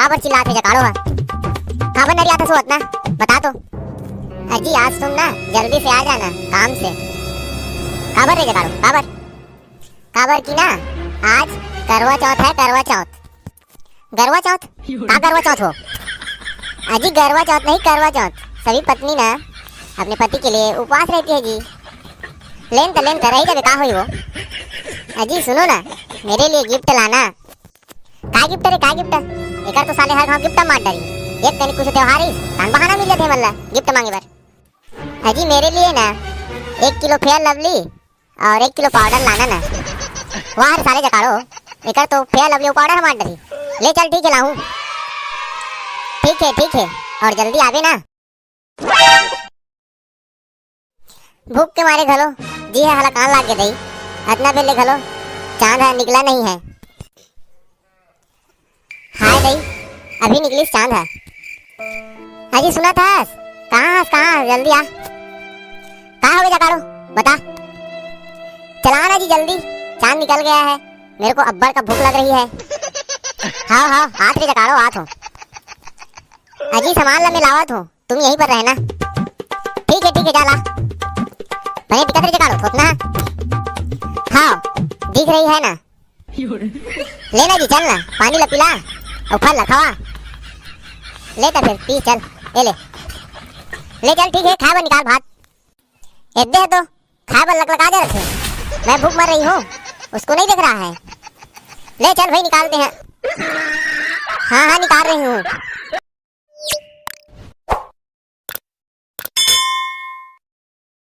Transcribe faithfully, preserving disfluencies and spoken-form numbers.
काबर चिल्लात हे जकाड़ो हा? काबर नरियात हस अतना? बता तो। अजी, आज तुम ना जल्दी से आ जाना काम से। काबर रे जकाड़ो, काबर? काबर की ना, आज करवा चौथ है, करवा चौथ। गरवा चौथ? का गरवा चौथ हो? अजी, गरवा चौथ नहीं, करवा चौथ। सभी पत्नी ना अपने पति के लिए उपवास रहती है जी। लेन त, लेन त, रही जाबे, का होई वो? अजी, सुनो ना, मेरे लिए गिफ्ट लाना। का गिफ्ट रे, का गिफ्ट? एकर तो साले हर घांव गिफ्ट मार डारी। एक कनी कुछ त्योहार ही, तान बहाना मिल जाथे मन ला गिफ्ट मांगे बर। अजी, मेरे लिए ना एक किलो फेयर लवली और एक किलो पाउडर लाना ना। वाह रे साले जकाड़ो, एकर तो फेयर लवली अउ पाउडर ह मार डरी। ले चल, ठीक है, लाहूं। ठीक है, ठीक है, और जल्दी आबे ना। भूख के मारे घलो जी हे हलाकान लाग गे दई। अतना बेर ले घलो चांद ह निकला नहीं है। हाय दई, अभी निकलिस चांद ह। अजी सुनत हस? कहाँ हस, कहाँ हस? जल्दी आ। का होगे जकाड़ो? बता। चला ना जी जल्दी, चांद निकल गया है, मेरे को अब्बड़ का भूख लग रही है। हाव, हाव, आत रे जकाड़ो, आत हो। अजी सामान ला मैं लावत हूँ, तुम यहीं पर रहना। ठीक है, ठीक है, जा ला। बने दिखत रे जकाड़ो, थोतना। हाव, दिख रही है ना। ले ना जी, चल ना, पानी ला पिला, अउ फल ला खवा। ले त फिर, पी चल, ए ले। ले चल, ठीक है, खाए बर निकाल भात। एदे है तो, खाए बर लकलका जा रखे। मैं भूख मर रही हूँ, उसको नहीं देख रहा है। ले चल भाई, निकालते हैं। हाँ, हाँ, निकाल रही हूँ।